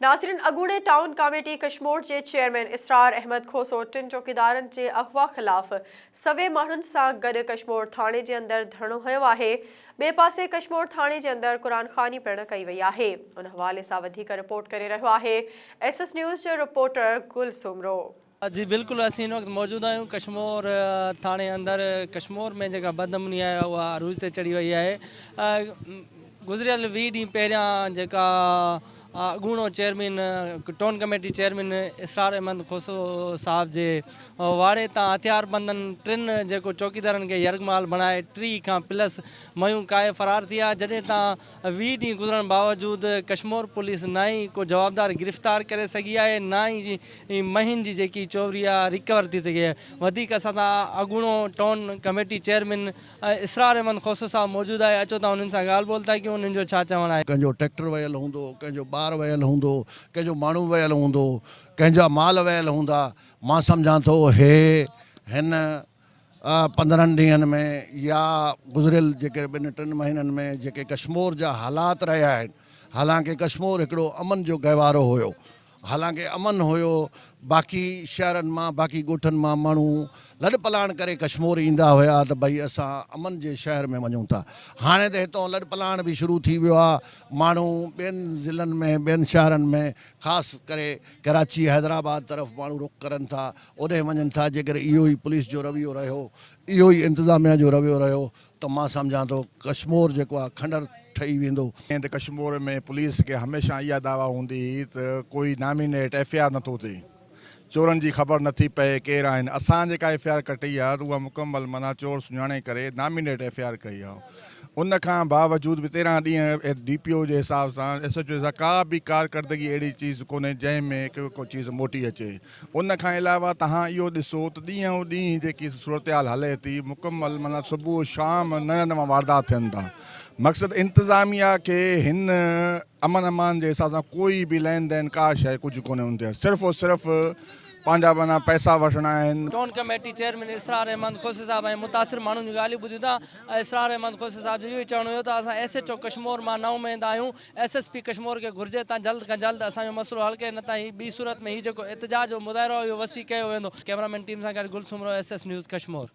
ناظرين اڳوڻي town committee Kashmore جي چيئرمين اسرار احمد کوسو ٽن چوڪيدارن جي اغوا خلاف سوين ماڻهن سان گڏ ڪشمور ٿاڻي جي اندر ڌرڻو هنيو آهي ٻئي پاسي ڪشمور ٿاڻي جي اندر قرآن خواني پڻ ڪئي وئي آهي ان حوالي سان وڌيڪ رپورٽ ڪري رهيو آهي ايس ايس نيوز جو رپورٽر گل سومرو. جي بلڪل اسين هن وقت موجود آهيون ڪشمور ٿاڻي اندر ڪشمور ۾ جيڪا بدامني آهي اها عروج تي چڙهي وئي آهي گذريل 20 ڏينهن پهريان جيڪا اڳوڻو chairman town committee chairman Israr Ahmed Khoso صاحب جي واڙي تان هٿياربندن ٽن جيڪو چوڪيدارن کي يرغمال بڻائي 30 کان پلس ميون ڪاهي فرار ٿي ويا جڏهن تان 20 ڏينهن گذرڻ باوجود ڪشمور پوليس نه ئي ڪو جوابدار گرفتار ڪري سگهي آهي نه ئي مهين جي جيڪي چوري آهي ريڪور ٿي سگهي آهي وڌيڪ اسان سان اڳوڻو town committee chairman Israr Ahmed Khoso صاحب موجود آهي اچو ته انهن سان ڳالهه ٻولهه ٿا ڪيون انهن جو ڇا چوڻ آهي. ڪنهن جو ٽريڪٽر ويل هوندو، ڪنهن جو ٻار ويل هوندو، ڪنهن جو ماڻهو ويل هوندو، ڪنهن جا مال ويل هوندا، مان سمجهان ٿو هي هن 15 ڏينهن ۾ يا گذريل جيڪي ٻن ٽن مهينن ۾ جيڪي ڪشمور جا حالات رهيا آهن حالانڪه ڪشمور هڪڙو امن جو گهوارو هيو حالانڪه امن هيو باقي شهرن مان باقي ڳوٺن مان ماڻهو لڏ پلاڻ ڪري ڪشمور ايندا هيا ته ڀئي اسان امن جي شهر ۾ وڃون ٿا هاڻي ته هتان لڏ پلاڻ به شروع ٿي ويو آهي ماڻهو ٻين ضلعن ۾ ٻين شهرن ۾ خاص ڪري ڪراچي حيدرآباد طرف ماڻهو رخ ڪرن ٿا اوڏانهن وڃن ٿا، جيڪڏهن اهو ئي پوليس جو رويو رهيو، اهو ئي انتظاميا جو رويو رهيو ته مان سمجهان ٿو ڪشمور جيڪو آهي کنڊر ٺهي ويندو. جيئن ته ڪشمور ۾ پوليس کي هميشه اها دعويٰ هوندي هئي ته ڪوئي نامينيٽ ايف I R نٿو ٿئي، چورن جي خبر نٿي پئي ڪير آهن، اسان جيڪا ايف I R ڪٽي آهي ته اها مڪمل معنيٰ چور سڃاڻي ڪري نامينيٽ ايف I R ڪئي آهي، ان کان باوجود به 13 ڏينهن ڊي پي او جي حساب سان ايس ايڇ او جي حساب ڪا به ڪارڪردگي اهڙي چيز ڪونهي جنهن ۾ ڪو چيز موٽي اچي. ان کان علاوه توهان اهو ڏسو ته ڏينهون ڏينهن جيڪي صورتحال هلي ٿي مڪمل معنيٰ صبح شام نيا نوان واردات ٿين ٿا مقصد انتظاميا کي هن امن امان جي حساب سان ڪوئي به لين دين ڪا شيء ڪجهه ڪونهي ان تي صرف او صرف پنهنجا معنيٰ پئسا وٺڻا آهن. Town committee chairman Israr Ahmed Khoso صاحب ۽ متاثر ماڻهن جون ڳالهيون ٻڌيون ٿا اسرار احمد کوسي صاحب جو اهو ئي چوڻ هيو ته اسان ايس ايڇ او ڪشمور مان نااميد آهيون ايس ايس پي ڪشمور کي گهرجي تان جلد کان جلد اسان جو مسئلو حل ڪري نه ته هي ٻي صورت ۾ هي جيڪو احتجاج جو مظاهرو آهي اهو وسيع ڪيو ويندو. ڪئميرا مين ٽيم سان گڏ Gul Soomro S S news Kashmore.